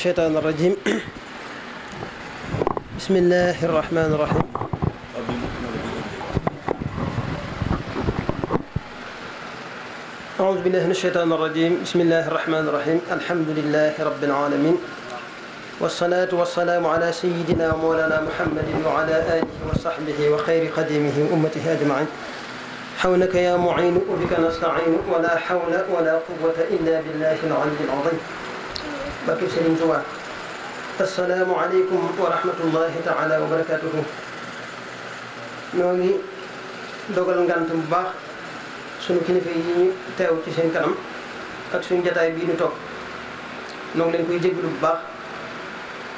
الشيطان الرجيم بسم الله الرحمن الرحيم أعوذ بالله من الشيطان الرجيم بسم الله الرحمن الرحيم الحمد لله رب العالمين والصلاة والسلام على سيدنا ومولانا محمد وعلى آله وصحبه وخير قديمه وأمته أجمعين حولك يا معين وبك نستعين ولا حول ولا قوة إلا بالله العلي العظيم بكر سليم جواد السلام عليكم ورحمة الله تعالى وبركاته نوغي دوغال ngant bu baax sunu kilifa yi ñu teew ci seen kanam ak suñu jotaay bii ñu toog noo ngi leen koy jégalu bu baax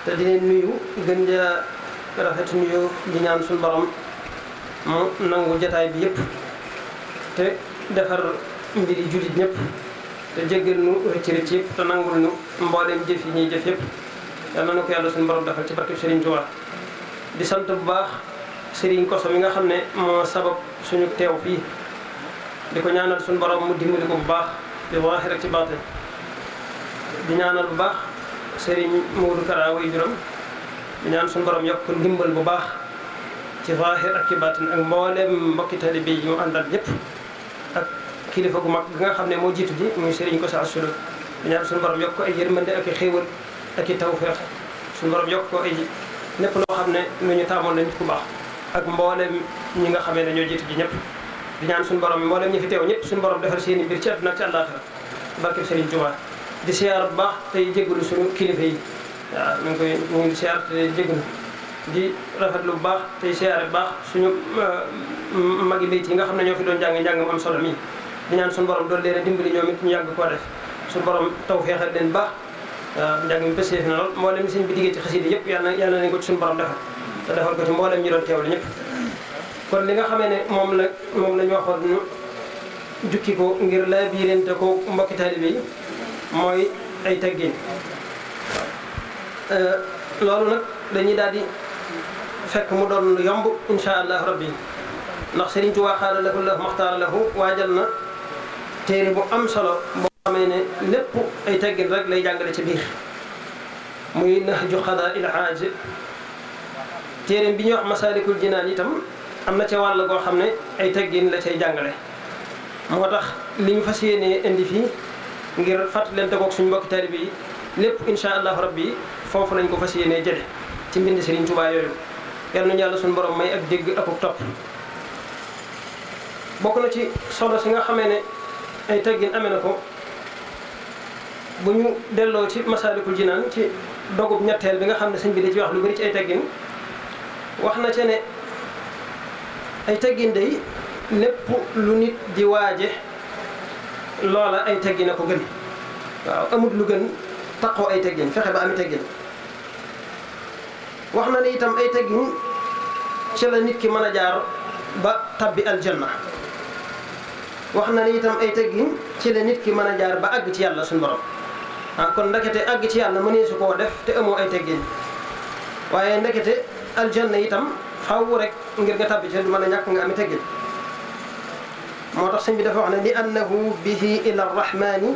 te di leen nuyu gën ja rafet nuyu di ñaan suñu borom mu nangu jotaay bi yëpp te defar mbiri jullit ñëpp te jéggal nu rëcc rëcc yëpp te nangul nu mbooleem jëf yi ñuy jëf yëpp yal na ko yàlla suñu borom defal ci barke Serigne Touba di sant bu baax Serigne Kosso mi nga xam ne moo sabab suñu teew fii di ko ñaanal suñu borom mu dimbali ko bu baax di zaahir ak ci baatin di ñaanal bu baax Serigne Modou Kara way juram di ñaan suñu borom yokk ko ndimbal bu baax ci zaahir ak ci baatin ak mbooleem mbokki taalibe yi mu àndal ñëpp ak kilifa gu mag gi nga xam ne moo jiitu ji muy Serigne Kosso Assoulou di ñaan suñu borom yokk ko ay yërmande ak i xéewal ak i tawfeex suñu borom yokk ko ay lépp loo xam ne lu ñu taamoon la nit ku baax ak mbooleem ñi nga xamee ne ñoo jiitu ji ñëpp di ñaan suñu borom mbooleem ñi fi teew ñëpp suñu borom defal seen i mbir ci àdduna ak ci àllaaxira barke Serigne Touba di siyaar bu baax tey jégalu suñu kilifa yi waaw ñu ngi di siyaar tey jégalu di rafetlu bu baax tey siyaare bu baax suñu magi bayt yi nga xam ne ñoo fi doon njàngam am solo mi di ñaan suñu borom doon leen a dimbali ñoom it ñu yàgg koo def suñu borom tawfeexal leen baax waaw njàng mi pëseef na lool mboolem sëñ bi diggee ci xasida yëpp yàlla nañ ko ci suñu borom defal te defal ko ci mboolem ñi doon teewlu ñëpp kon li nga xamee ne moom lañu waxoon ñu jukki ko ngir la biirante ko mbokki taalibe yi mooy ay teggin loolu nag dañuy daal di fekk mu doon lu yomb insha allah rabbi ndax Serigne Touba xaala lahu la maxtaara lahu waajal na téere bu am solo boo xamee ne lépp ay teggin rek lay jàngale ci biir muy nahju qadaa il haaj téere bi ñuy wax masaalikul jinaan itam am na ca wàll goo xam ne ay teggin la cay jàngale moo tax li ñu fas yéenee indi fii ngir fàttalante kook suñu mbokki taalibe yi lépp insha allahu rabbi foofu lañ ko fas yéenee jële ci mbind Serigne Touba yooyu yal nañu yàlla suñu borom may ak dégg ak topp bokk na ci solo si nga xamee ne ay teggin amee na ko bu ñu delloo ci masaalikul jinaan ci dogub ñetteel bi nga xam ne sëñ bi da ci wax lu bari ci ay teggin wax na ca ne ay teggin day lépp lu nit di waaje loola ay teggin a ko gën waaw amut lu gën taqoo ay teggin fexe ba ami teggin wax na ne itam ay teggin ci la nit ki mën a jaar ba tabbi aljanna wax na ne itam ay teggin ci la nit ki mën a jaar ba àgg ci yàlla suñu borom kon ndekete àgg ci yàlla mënee su koo def te amoo ay teggin waaye ndekete aljanna itam faaw rek ngir nga tabbi ci du mën a ñàkk nga ami teggin moo tax sëñ bi dafa wax ne li annahu bihi ila arrahmani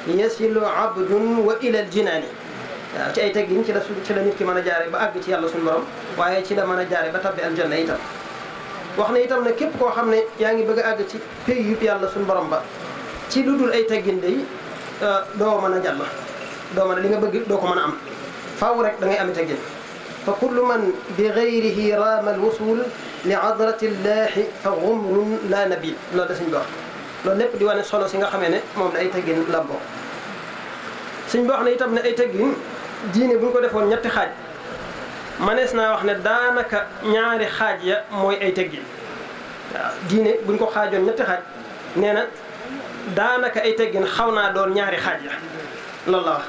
yasilu abdun wa ila aljinaani waaw ci ay teggin ci la nit ki mën a jaare ba àgg ci yàlla suñu borom waaye ci la mën a jaare ba tabbi aljanna itam wax na itam ne képp koo xam ne yaa ngi bëgg a àgg ci pays yub yàlla suñu borom ba ci lu dul ay teggin day doo mën a jàll doo mën a li nga bëgg doo ko mën a am faaw rek da ngay ami teggin fa kullu man bi gayrihi raama alwusul li adrati llahi fa gumrun la nabil loolu da suñ bi wax loolu lépp di wane solo si nga xamee ne moom la ay teggin lamboo suñ bi wax ne itam ne ay teggin diine bu ñu ko defoon ñetti xaaj manees naa wax ne daanaka ñaari xaaj ya mooy ay teggin waaw diine bu ñu ko xaajoon ñetti xaaj nee na daanaka ay teggin xaw naa doon ñaari xaaj ya loolu la wax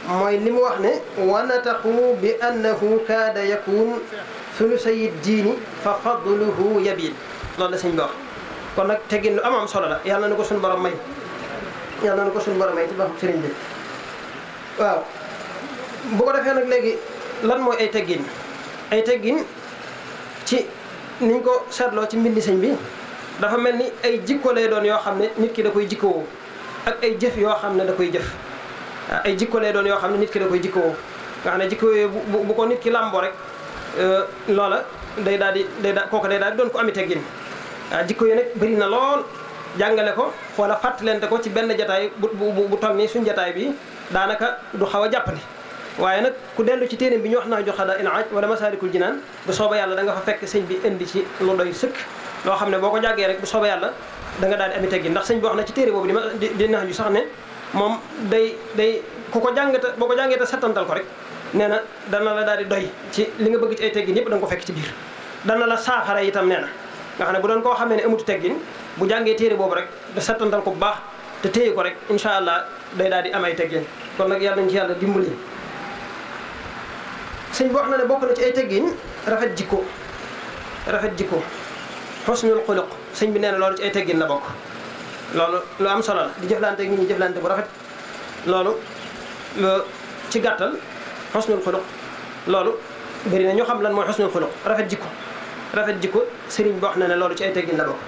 mooy li mu wax ne wanataxu bi annahu kaada yakun sulusay diini fa fadluhu yabil loolu la sëñ bi wax kon nag teggin lu am solo la yàlla na ko suñu borom may yàlla na ko suñu borom may ci baxu sëriñ bi waaw bu ko defee nag léegi lan mooy ay teggin ci niñ ko seetloo ci mbindi sëñ bi dafa mel ni ay jikko lay doon yoo xam ne nit ki da koy jikkowoo ak ay jëf yoo xam ne da koy jëf ay jikko lay doon yoo xam ne nit ki da koy jikkoo nga xam ne jikko yooyu bu ko nit ki làmboo rek loola kooku day daal di doon ko ami teggin jikko yi nag bëri na lool jàngale ko wala fàttalente ko ci benn jataay bu toll nii suñ jataay bi daanaka du xaw a jàppandi waaye nag ku dellu ci téeréem bi ñu wax naa jox xada ilaaj wala masaalikul jinaan bu sooba yàlla da nga fa fekk sëñ bi indi ci lu doy sëkk loo xam ne boo ko jàggee rek bu sooba yàlla da nga daal di ami teggin ndax sëñ bi wax na ci téere boobu di nax ju sax ne moom day ku ko jàngate boo ko jàngee te settantal ko rek nee na dana la daal di doy ci li nga bëgg ci ay teggin yëpp da nga ko fekk ci biir dana la saafara itam nee na nga xam ne bu doon koo xamee ne amutu teggin bu jàngee téere boobu rek da settantal ko bu baax te téye ko rek incha allah day daal di am ay teggin kon nag yàlla nañ ci yàlla dimbali sëñ bi wax na ne bokk na ci ay teggin rafet jikko xusnul xuluq sëñ bi nee na loolu ci ay teggin la bokk loolu lu am solo la di jëflante ak nit ñi jëflante bu rafet loolu ci gàttal xusnul xuluq loolu bëri na ñoo xam lan mooy xusnul xuluq rafet jikko sëriñ bi wax na ne loolu ci ay teggin la bokk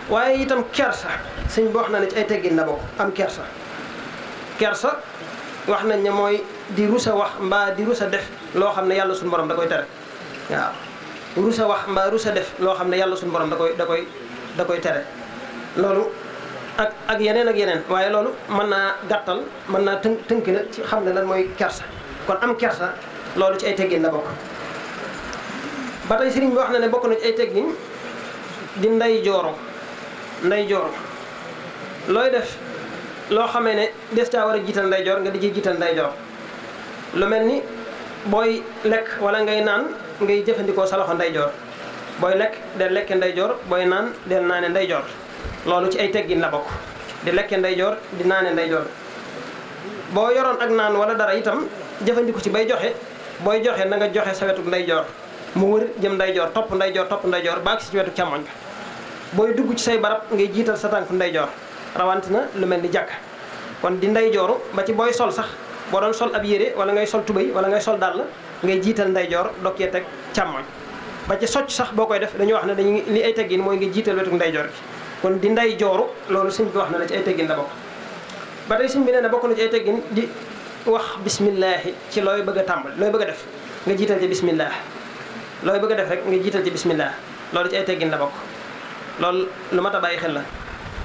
waaye itam kersa sëñ bi wax na ne ci ay teggin la bokk am kersa wax nañ ne mooy di rusa wax mbaa di rusa def loo xam ne yàlla suñu borom da koy tere waaw rusa wax mbaa rusa def loo xam ne yàlla suñu borom da koy tere loolu ak yeneen waaye loolu mën naa gàttal mën naa tënk na ci xam ne lan mooy kersa kon am kersa loolu ci ay teggin la bokk ba tey sëriñ bi wax na ne bokk na ci ay teggin di nday jooro looy def loo xamee ne des caa war a jiital nday joor nga di ci jiital nday joor lu mel ni booy lekk wala ngay naan ngay jëfandikoo sa loxo nday joor booy lekk del lekke nday joor booy naan del naane nday joor loolu ci ay teggin la bokk di lekke nday joor di naane nday joor boo yoroon ak naan wala dara itam jëfandiku ci bay joxe booy joxe na nga joxe sa wetuk nday joor mu wër jëm nday joor topp nday joor baag si ci wetu càmmoñ ba booy dugg ci say barab ngay jiital sa tànk nday joor rawantina lu mel ni jàkk kon di nday jooru ba ci booy sol sax boo doon sol ab yére wala ngay sol tubéy wala ngay sol dàll ngay jiital nday joor dokkee teg càmmoñ ba ci socc sax boo koy def dañuy wax ne dañuy li ay teggin mooy nga jiital wetuk nday joor gi kon di nday jooru loolu sëñ bi wax na la ci ay teggin la bokk ba tey sëñ bi nee na bokk na ci ay teggin di wax bismillahi ci looy bëgg a tàmbali looy bëgg a def nga jiital ci bismillah looy bëgg a def rek nga jiital ci bismillah loolu ci ay teggin la bokk loolu lu mat a bàyyi xel la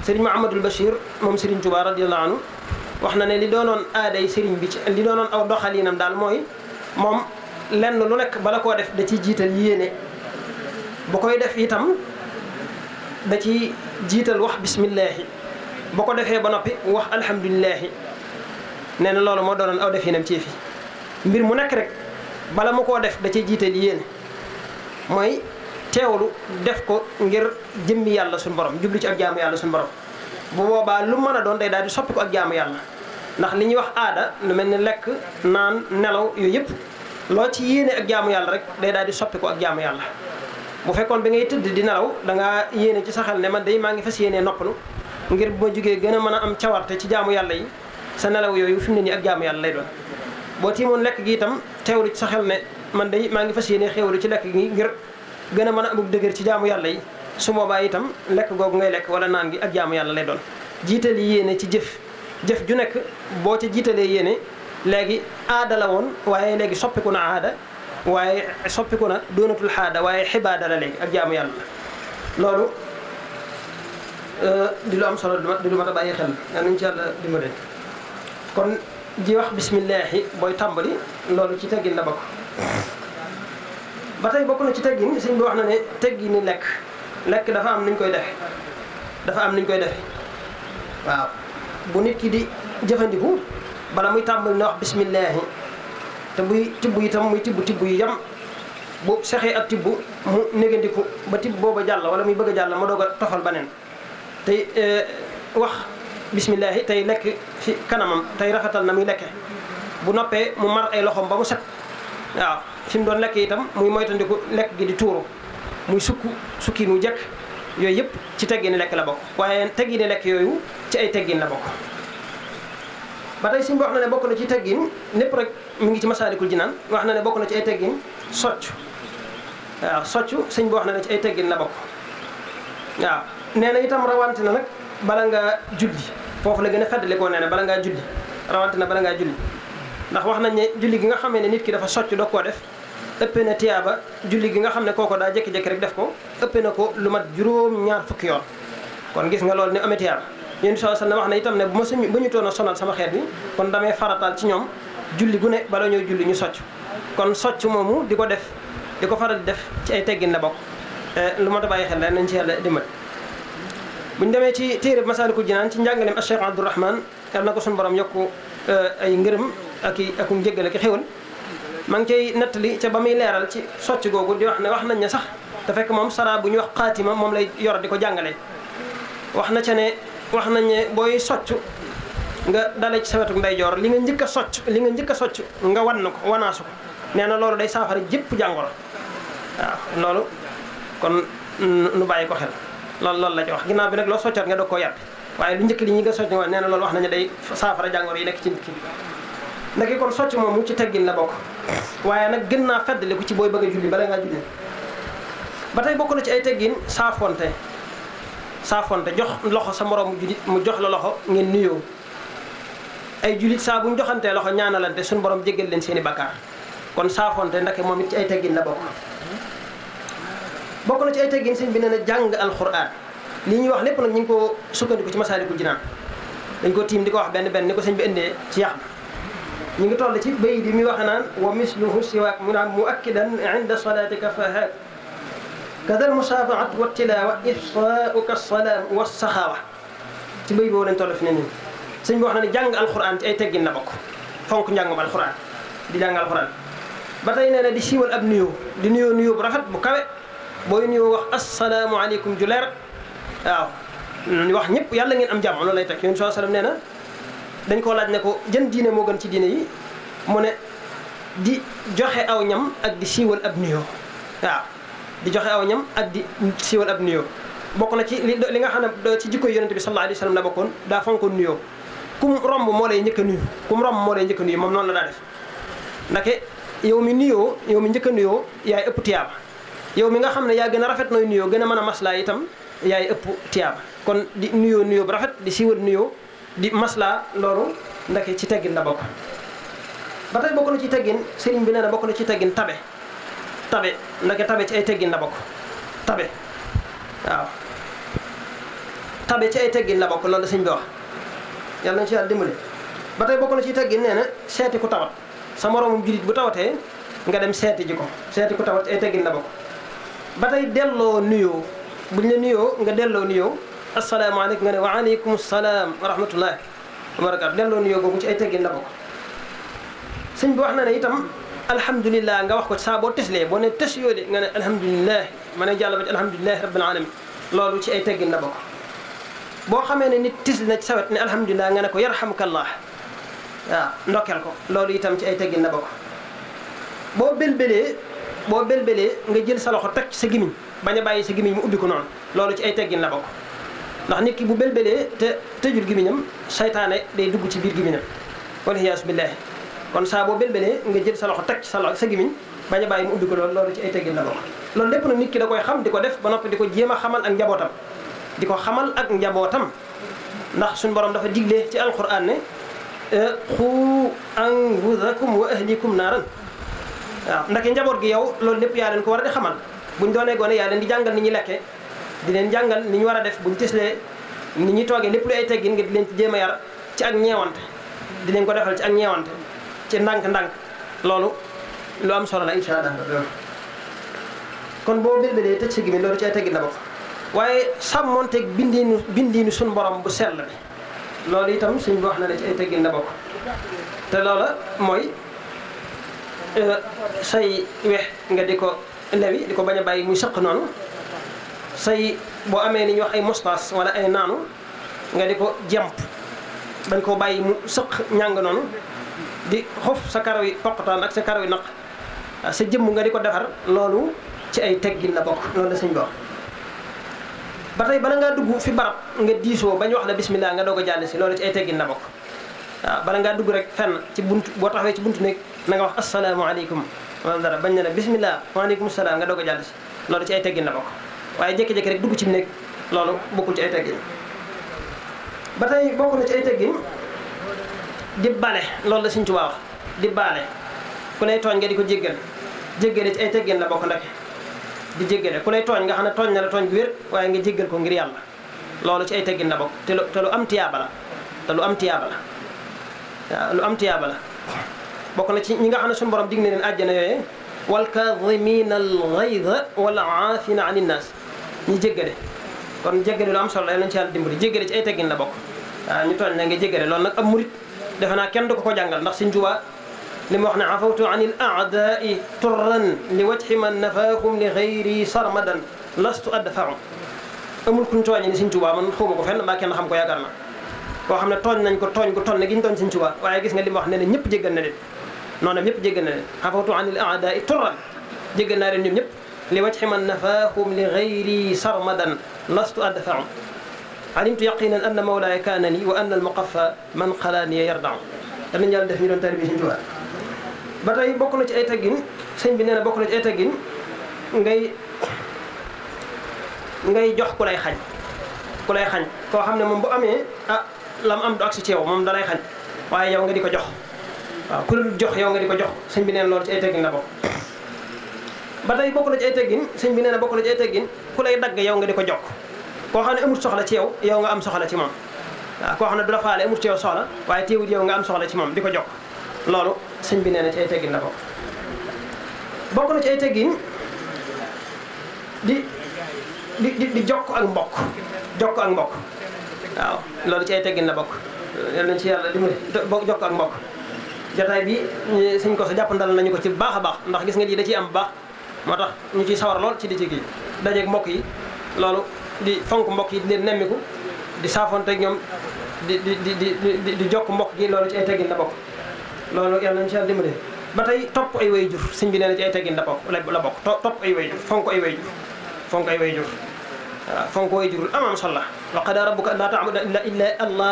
sëriñ Mouhamadul Bachir moom sëriñ Touba radiyallahu anhu wax na ne li doonoon aaday sëriñ bi ci li doonoon aw doxalinam daal mooy moom lenn lu nekk bala koo def da ciy jiital yéene bu koy def itam da ci jiital wax bismillahi bu ko defee ba noppi wax alhamdulilahi nee na loolu moo doonoon aw definam ci fi mbir mu nekk rek bala mu koo def da ciy jiital yéene mooy teewlu def ko ngir jëmmi yàlla suñu borom jublu ci ak jaamu yàlla suñu borom bu boobaa lu mën a doon day daal di soppi ko ak jaamu yàlla ndax li ñuy wax aada lu mel ni lekk naan nelaw yooyu yëpp loo ci yéene ak jaamu yàlla rek day daal di soppi ko ak jaamu yàlla bu fekkoon bi ngay tëdd di nelaw da ngaa yéene ci sa xel ne man day maa ngi fas yéenee noppalu ngir bu ma jugee gën a mën a am cawarte ci jaamu yàlla yi sa nelaw yooyu fi mu ne nii ak jaamu yàlla lay doon boo tiimoon lekk gi itam teewlu ci sa xel ne man day maa ngi fas yéenee xéewlu ci lekk gi ngir gën a mën a amuk dëgër ci jaamu yàlla yi su boobaa itam lekk googu ngay lekk wala naan gi ak jaamu yàlla lay doon jiital yéene ci jëf ju nekk boo ca jiitalee yéene léegi aada la woon waaye léegi soppiku na aada waaye soppiku na doonatul xaada waaye xibaada la léegi ak jaamu yàlla loolu di lu am solo di lu mat a bàyyi xel yaa nañ ci yàlla dimbale kon ji wax bismillahi booy tàmbali loolu ci teggin la bokk ba tey bokk na ci teggin sëñ bi wax na ne teggini lekk dafa am nuñ koy defe waaw bu nit ki di jëfandiku bala muy tàmbali na wax bismillahi te buy tibb itam muy tibb yu yam bu sexee ak tibb mu négandiku ba tibb booba jàll wala muy bëgg a jàll ma doog a tofal baneen tey wax bismillahi tey lekk fi kanamam tey rafetal na muy lekke bu noppee mu mar ay loxoom ba mu set waaw fi mu doon lekk itam muy moytandiku lekk gi di tuuru muy sukki mu jekk yooyu yëpp ci teggini lekk la bokk waaye teggini lekk yooyu ci ay teggin la bokk ba tey suñ bi wax na ne bokk na ci teggin lépp rek mu ngi ci Masaalikul Jinaan wax na ne bokk na ci ay teggin soccu waaw soccu sëñ bi wax na ne ci ay teggin la bokk waaw nee na itam rawante na nag bala nga julli foofu la gën a feddali koo nee na bala ngaa julli rawatina bala ngaa julli ndax wax nañ ne julli gi nga xamee ne nit ki dafa socc doo koo def ëppee na tiyaaba julli gi nga xam ne kooko daa jékki-jékki rek def ko ëppee na ko lu mat juróom-ñaar fukki yoon kon gis nga loolu ni amee tiyaaba yéen sallallahu alayhi wasallam wax na itam ne bu ñu toon a sonal sama xeet bi kon damay farataal ci ñoom julli gu ne bala ñoo julli ñu socc kon socc moomu di ko def di ko faral di def ci ay teggin la bokk lu mat a bàyyi xel la nañ ci yàlla dimbali bu ñu demee ci téere Masaalikul Jinaan ci njàngaleem ak Cheikh Abdou Rahman yal na ko suñu borom yokku ay ngërëm ak njëggal ak xéwal maa ngi cay nettali ca ba muy leeral ci socc googu di wax nañ ne sax te fekk moom sara bu ñuy wax xaatima moom lay yor di ko jàngalee wax nañ ne booy socc nga dalee ci sa wetu ndeyjoor li nga njëkk a socc nga wanaasu ko nee na loolu day saafara jëpp jàngoro waaw loolu kon nu bàyyi ko xel loolu la ci wax ginnaaw bi nag loo soccoot nga doog koo yàppi waaye lu njëkk li ñi nga socc nga nee na loolu wax nañu day saafara jàngoro yi nekk ci nit ki ndaki kon socc moomu ci teggin la bokk waaye nag gën naa feddaliku ci booy bëgg a julli bala ngaa julli ba tey bokk na ci ay teggin saafonte jox loxo sa moroom mu jox la loxo ngeen nuyoo ay jullit saa bu ñu joxantee loxo ñaanalante suñu borom jéggal leen seeni bakkaar kon saafonte ndake moom it ci ay teggin la bokk na ci ay teggin sëñ bi nee na jàng alxuraan li ñuy wax lépp nag ñu ngi ko sukkandiku ci Masaalikul Jinaan dañ ko tiim di ko wax benn ni ko sëñ bi indee ci yàq ñu ngi toll ci bay bi muy waxe naan wa misluhu siwaak mu naan muakkidan inda salatika fahaak kadal musaafaat wa tilaawa ifsaauka salaam wa saxaawa ci bay boobu lañ toll fi ne nii sëñ bi wax na ne jàng alxuraan ci ay teggin la bokk fonk njàngum alxuraan di jàng alxuraan ba tey nee na di siiwal ab nuyoo di nuyoo bu rafet bu kawe booy nuyoo wax asalaamualeykum ju leer waaw wax ñëpp yàlla ngeen am jàmm loolu lay teg yéen sallallahu alayhi wasallam nee na dañ koo laaj ne ko jën diine moo gën ci diine yi mu ne di joxe aw ñam ak di siiwal ab nuyoo waaw di joxe aw ñam ak di siiwal ab nuyoo bokk na ci li nga xam ne ci jikko yonente bi sallallahu alayhi wasallam la bokkoon daa fonkoon nuyoo kum romb moo lay njëkk a nuyu moom noonu la daa def ndake yow mi njëkk a nuyoo yaay ëpp tiyaaba yow mi nga xam ne yaa gën a rafet nooy nuyoo gën a mën a maslaa itam yaay ëpp tiyaaba kon di nuyoo bu rafet di siiwal nuyoo di maslaa loolu ndake ci teggin la bokk ba tey bokk na ci teggin sëriñ bi nee na bokk na ci teggin tabe ndake tabe ci ay teggin la bokk tabe waaw tabe ci ay teggin la bokk loolu sëriñ bi wax yàlla nañ ci yàlla dimbali ba tey bokk na ci teggin nee na seeti ku tawat sa moroomum julit bu tawatee nga dem seeti ji ko seeti ku tawat ci ay teggin la bokk ba tey delloo nuyoo buñ la nuyoo nga delloo nuyoo asalaamaaleykum nga ne wa aleykum salaam wa rahmatullahi wa barakaatu delloo nuyoo boobu ci ay teggin la bokk sëñ bi wax na ne itam alhamdulilah nga wax ko saa boo teslee boo ne tes yoo de nga ne alhamdulilah ma ne jàll ba ci alhamdulilahi rabbil alamin loolu ci ay teggin la bokk boo xamee ne nit tis na ci sawet ne alhamdulilah nga ne ko yarhamukallah waaw ndokkeel ko loolu itam ci ay teggin la bokk boo belbelee nga jël sa loxo teg ci sa gimiñ bañ a bàyyi sa gimiñ mu ubbi ko noonu loolu ci ay teggin la bokk ndax nit ki bu belbelee te tëjul gimiñam saytaane day dugg ci biir gimiñam waliyaasu billaahi kon saa boo belbelee nga jël sa loxo teg ci sa gimiñ bañ a bàyyi mu ubbi ko loolu ci ay teggin la bokk loolu lépp nag nit ki da koy xam di ko def ba noppi di ko jéem a xamal ak njabootam ndax suñu borom dafa digle ci alquran ne qu anfusakum wa ahlikum naaran waaw ndake njaboot gi yow loolu lépp yaa leen ko war a di xamal buñ doonee gone yaa leen di jàngal ni ñuy lekkee di leen jàngal ni ñu war a def buñ teslee ni ñuy toogee lépp lu ay teggin nga di leen ci jéem a yar ci ak ñeewante di leen ko defal ci ak ñeewante ci ndànk-ndànk loolu lu am solo la incha allah kon boo bélbélee tëj sa gémmiñ loolu ci ay teggin la bokk waaye sàmmonteeg bindiinu suñu borom bu sell bi loolu itam suñ bi wax na ne ci ay teggin la bokk te loola mooy say wex nga di ko lewi di ko bañ a bàyyi muy sëq noonu say boo amee li ñuy wax ay mostas wala ay naanu nga di ko jemp bañ koo bàyyi mu sëq ñàng noonu di xof sa karaw yi poqtaan ak sa karaw yi naq sa jëmm nga di ko defar loolu ci ay teggin la bokk loolu la sëñ bi wax ba tey bala ngaa dugg fi barab nga diisoo bañ wax la bismillah nga doog a jàll si loolu ci ay teggin la bokk waaw bala ngaa dugg rek fenn ci buntu boo taxawee ci buntu nekk na nga wax asalaamaaleykum wala dara bañ ne la bismillah waaleykum salaam nga doog a jàll si loolu ci ay teggin la bokk waaye jékki-jékki rek dugg ci nekk loolu bokkul ci ay teggin ba tey bokk na ci ay teggin di bale loolu la Sëñ Tuubaa wax di baale ku lay tooñ nga di ko jéggale jéggale ci ay teggin la bokk ndake di jéggale ku lay tooñ nga xam ne tooñ na la tooñ gu wér waaye nga jéggal ko ngir yàlla loolu ci ay teggin la bokk te lu am tiyaaba la te lu am tiyaaba la waaw lu am tiyaaba la bokk na ci ñi nga xam ne suñu borom dig na leen àjjana yooyee wal kaazimiina al ghayza wal aafina anin naas ñi jéggale kon jéggale lu am solo la yal nañu ci yàlla dimbali jéggale ci ay teggin la bokk waaw ñu tooñ na nga jéggale loolu nag ab murit defe naa kenn du ko jàngal ndax Sëñ Tuubaa li mu wax ne afawtu an il aadaai turran li wajhi man nafaakum li xayri sarmadan lastu adfau amul kuñ tooñe ni Sëñ Tuubaa man xawma ko fenn mbaa kenn xam ko yaakaar na koo xam ne tooñ nañ ko tooñ gu toll ne gi ñu tooñ Sëñ Tuubaa waaye gis nga li mu wax ne ne ñëpp jéggal na leen noonu ñëpp jéggal na leen afawtu an il aadaai turran jéggal naa leen ñoom ñëpp li wajhi man nafaakum li xayri sarmadan lastu adfau alimtu yaqinan anna mawlaaya kaanani wa anna al muqaffa man xalaaniya yardau danañ yàlla def ñu doon tari bi Sëñ Tuubaa ba tey bokk na ci ay teggin sëñ bi nee na bokk na ci ay teggin ngay jox ku lay xañ koo xam ne moom bu amee lam am du agsi ci yow moom da lay xañ waaye yow nga di ko jox waaw ku la dul jox yow nga di ko jox sëñ bi nee na loolu ci ay teggin la bokk ba tey bokk na ci ay teggin sëñ bi nee na bokk na ci ay teggin ku lay dagg yow nga di ko jokk koo xam ne amul soxla ci yow yow nga am soxla ci moom waaw koo xam ne du la faale amul ci yow soxla waaye teewul yow nga am soxla ci moom di ko jokk loolu sëñ bi nee na ci ay teggin la bokk na ci ay teggin di jokk ak mbokk waaw loolu ci ay teggin la bokk yal nañ ci yàlla dimbali jokk ak mbokk jotaay bi sëñ ko sa jàppandal nañu ko ci baax a baax ndax gis nga lii da ciy am baax moo tax ñu ciy sawar lool ci di ci kii dajeeg mbokk yi loolu di fonk mbokk yi di leen nemmiku di saafonteeg ñoom di jokk mbokk gi loolu ci ay teggin la bokk loolu yàlla nañu ci yàlla dimbali ba tey topp ay way jur sëñ bi nee na ci ay teggin la bokk topp ay way jur fonk ay way jur waaw fonk way jur am solo wa qadaa rabbuka allaa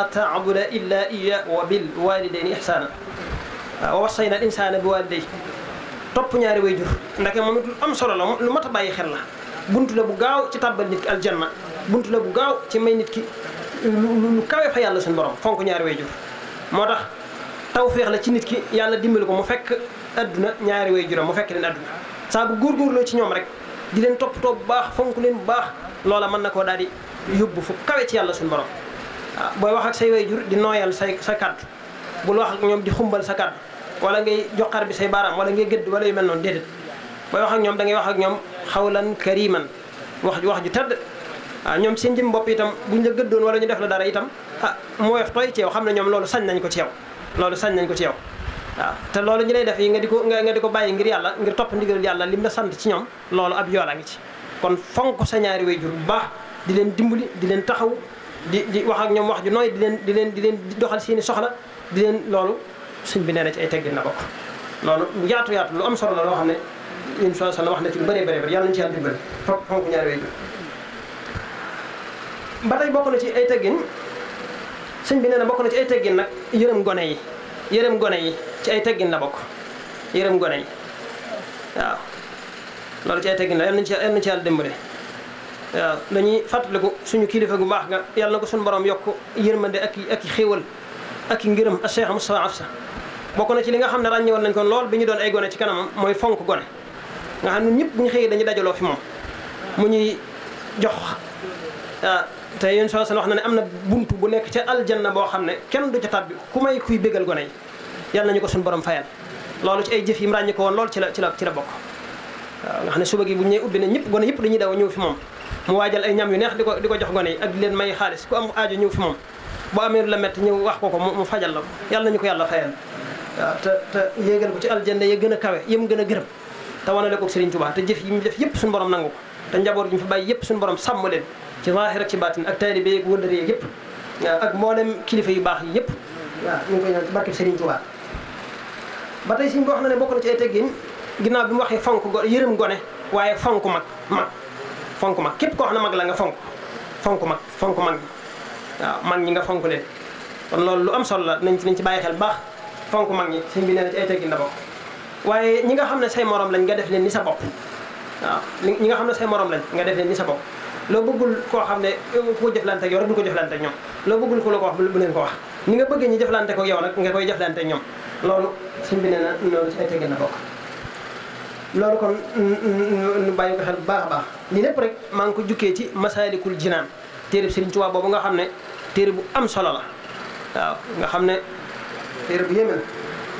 ta'buda illa iyyaahu wa bil waalidayni ihsaana wa wassayna al insaana bi waalidayhi topp ñaari way jur ndake moom it lu am solo la lu mat a bàyyi xel la buntu la bu gaaw ci tàbbal nit ki aljanna buntu la bu gaaw ci may nit ki lu kawe fa yàlla suñu borom fonk ñaari way jur moo tax tawféex la ci nit ki yàlla dimbali ko mu fekk adduna ñaari way juram mu fekk leen adduna saa bu góorgóorloo ci ñoom rek di leen toppatoo bu baax fonk leen bu baax loola mën na koo daal di yóbbu fu kawe ci yàlla suñu borom waaw booy wax ak say way jur di nooyal sa kàddu bul wax ak ñoom di xumbal sa kàddu wala ngay joxar bi say baaraam wala ngay gëdd wala yu mel noonu déedéet booy wax ak ñoom da ngay wax ak ñoom xawlan kariman wax ju tedd waaw ñoom seen jëm bopp itam buñ la gëddoon wala ñu def la dara itam mu woyof tooy ci yow xam ne ñoom loolu sañ nañ ko ci yow waaw te loolu ñu lay def yi nga di ko bàyyi ngir yàlla ngir topp ndigal yàlla lim la sant ci ñoom loolu ab yoolaa ngi ci kon fonk sa ñaari way jur bu baax di leen dimbali di leen taxaw di wax ak ñoom wax ju nooy di leen doxal seeni soxla di leen loolu sëñ bi nee na ci ay teggin la bokk loolu lu yaatu lu am solo la loo xam ne yéen sallallahu alayhi wa sallam wax na ci lu bëree bëri yàlla nañu ci yàlla dimbali fonk ñaari way jur ba tey bokk na ci ay teggin sëñ bi nee na bokk na ci ay teggin nag yërëm gone yi ci ay teggin la bokk yërëm gone yi waaw loolu ci ay teggin la yal nañu ci yàlla dimbali waaw dañuy fàttaliku suñu kilifa gu baax nga yàlla na ko suñu borom yokk yërmande ak i xéewal ak i ngërëm ak Cheikh Moustapha Afsa bokk na ci li nga xam ne ràññewoon nañ ko lool bi ñu doon ay gone ci kanamam mooy fonk gone nga xam ne ñëpp bu ñu xëyee dañuy dajaloo fi moom mu ñuy jox te yéen soo wax na ne am na buntu bu nekk ca aljanna boo xam ne kenn du ca tàbbi ku may kuy bégal gone yi yàlla nañu ko suñu borom fayal loolu ci ay jëf yi mu ràññi ko woon loolu ci la bokk waaw nga xam ne suba gi bu ñu nee ubbi ne ñëpp gone yëpp dañuy daw ñëw fi moom mu waajal ay ñam yu neex di ko jox gone yi ak di leen may xaalis ku am aajo ñëw fi moom boo amee lu la métti ñëw wax ko mu fajal la ko yàlla nañu ko yàlla fayal waaw te yéegal ko ci aljanna ya gën a kawe yëm gën a gërëm te wanale ko Serigne Touba te jëf yi mu def yëpp suñu borom nangu ko te njaboot gi ñu fi bàyyi yëpp suñu borom sàmm leen ci zaahir ak ci baatin ak taalibe yeeg wëllëre yeeg yëpp waaw ak mboolem kilifa yu baax yi yëpp waaw ñu ngi koy ñaan ci barke Serigne Touba ba tey suñ boo xam ne bokk na ci ay teggin ginnaaw bi mu waxee fonk yërëm gone waaye fonk mag képp koo xam ne mag la nga fonk mag waaw mag ñi nga fonk leen kon loolu lu am solo la nañ ci bàyyi xel baax fonk mag ñi sëñ bi nee na ci ay teggin la bokk waaye ñi nga xam ne say morom lañ nga def leen ni sa bopp waaw ñi nga xam ne say morom lañ nga def leen ni sa bopp loo bëggul koo xam ne ko jëflante ak yow rek du ko jëflante ak ñoom loo bëggul ku la ko wax bu leen ko wax ni nga bëggee ñu jëflante ko yow nag nga koy jëflante ñoom loolu sëñ bi nee na loolu ci ay teggin na bokk. loolu kon nu bàyyi ko xel bu baax a baax lii lépp rek maa ngi ko jukkee ci Masaalikul Jinaan téere Sëriñ Tuubaa boobu nga xam ne téere bu am solo la waaw nga xam ne téere bu yéeme la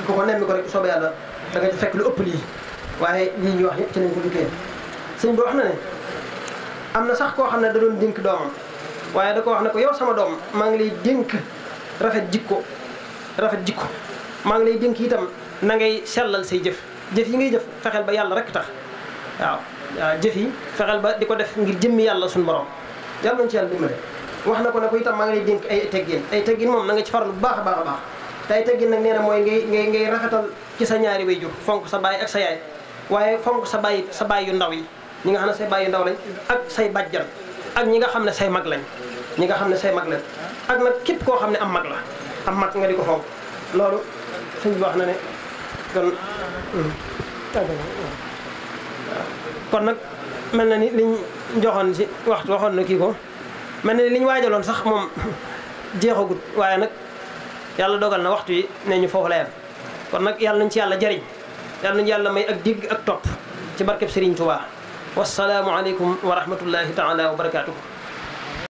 ku ko nemmi ko rek soobee yàlla da nga ci fekk lu ëpp lii waaye lii ñu wax yëpp ci lañ ko jukkee sëñ bi wax na ne am na sax koo xam ne da doon dénk doomam waaye da ko wax ne ko yow sama doom maa ngi lay dénk rafet jikko maa ngi lay dénk itam na ngay sellal say jëf yi ngay jëf fexeel ba yàlla rek tax waaw jëf yi fexeel ba di ko def ngir jëmmi yàlla suñu borom yàlla nañ ci yàlla dimbale wax na ko ne ko itam maa ngi lay dénk ay teggin moom na nga ci farlu bu baax a baax a baax te ay teggin nag nee na mooy ngay rafetal ci sa ñaari waajur fonk sa baay ak sa yaay waaye fonk sa baay yu ndaw yi ñi nga xam ne say baay yu ndaw lañ ak say bàjjan ak ñi nga xam ne say mag lañ ak nag képp koo xam ne am mag nga di ko fonk loolu sëñ bi wax na ne kon nag mel na ni liñ joxoon ci waxtu waxoon na kii ko mel na ni liñ waajaloon sax moom jeexagut waaye nag yàlla dogal na waxtu yi ne ñu foofu la yem kon nag yàlla nañ ci yàlla jariñ yàlla nañu yàlla may ak dégg ak topp ci barkeb Serigne Touba wasalaamu aleykum wa rahmatullahi taala wa barakaatuhu